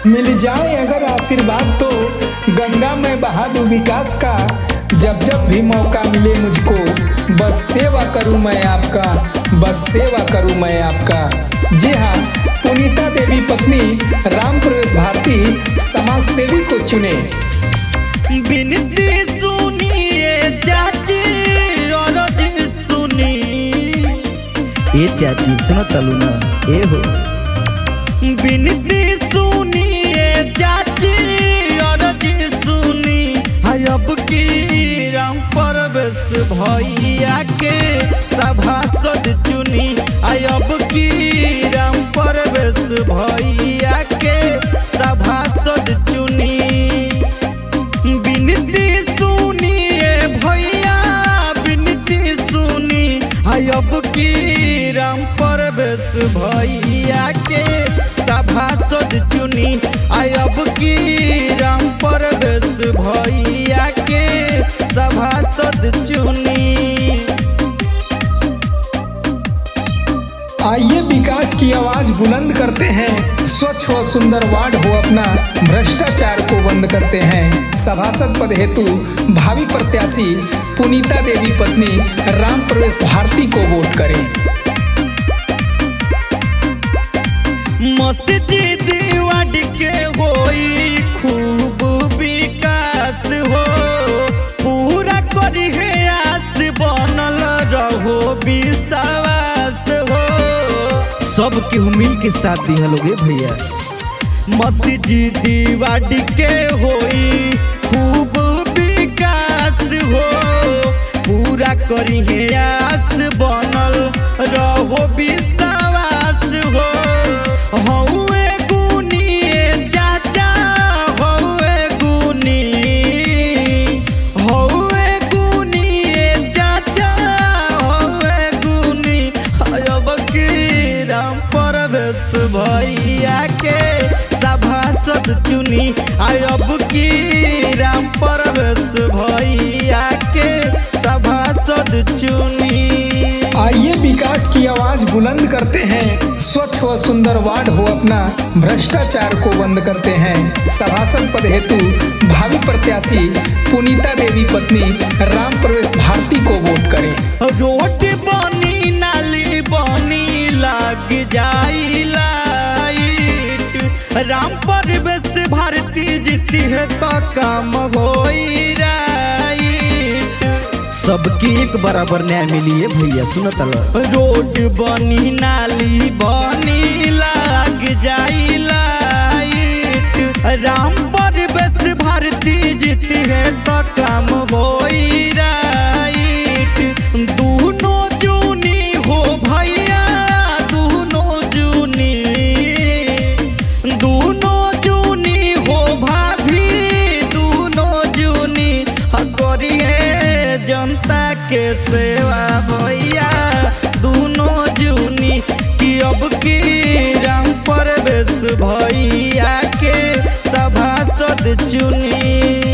मिल जाए अगर आशीर्वाद तो गंगा में बहा दूं विकास का। जब जब भी मौका मिले मुझको बस सेवा करूं मैं आपका, बस सेवा करूं मैं आपका। जी हाँ, पुनीता देवी पत्नी राम प्रवेश भारती समाज सेवी को चुने। विनती सुनिए चाची और सुनी। ए चाची सुनो तलु ना, ए हो। विनती सुनिए चाची और सुनी, अब की राम परवेश भैया के सभासद चुनी। अब की राम परवेश भैया के सभासद चुनी। विनती सुनिए भैया, विनती सुनी, अब की राम परवेश भैया के सभासद चुनी। अब की राम परवेश भैया के सभासद चुनी। आइए विकास की आवाज बुलंद करते हैं, स्वच्छ व सुंदर वार्ड हो अपना, भ्रष्टाचार को बंद करते हैं। सभासद पद हेतु भावी प्रत्याशी पुनीता देवी पत्नी राम प्रवेश भारती को वोट करें। मस्जिद वार्ड के होई खूब विकास हो, पूरा करी है आस बनल रहो विश्वास हो। सब केहू मिल के साथ दिया लोगे भैया। मस्जिद वार्ड के होई खूब विकास हो, पूरा करी है आस बनल रहो विश्वास हो। हौवे गुनी चाचा, हौवे गुनी, हौवे गुनी चाचा, हौवे गुनी। अब की राम परवेश भैया के सभासद चुनी। अब की राम परवेश भैया के सभासद चुनी। आइए विकास की आवाज बुलंद करते हैं, स्वच्छ व सुंदर वार्ड हो अपना, भ्रष्टाचार को बंद करते हैं। सभासद पद हेतु भावी प्रत्याशी पुनीता देवी पत्नी राम प्रवेश भारती को वोट करें। रोड बनी नाली बनी लग जाई लाइट, राम परवेश भारती जीती है तो काम होई राइट। सबके एक बराबर न्याय मिली है भैया, सुनो तल। रोड बनी नाली बनी लग जाई लाइट, राम परवेश भारती जीती है तो काम होई राइट। दोनों जूनी हो भैया, दोनों जूनी, दोनों जूनी हो भाभी, दोनों जूनी करिए जनता के सेवा भैया, दोनों जूनी। कि अब की राम परवेश भैया के सभासद चुनी।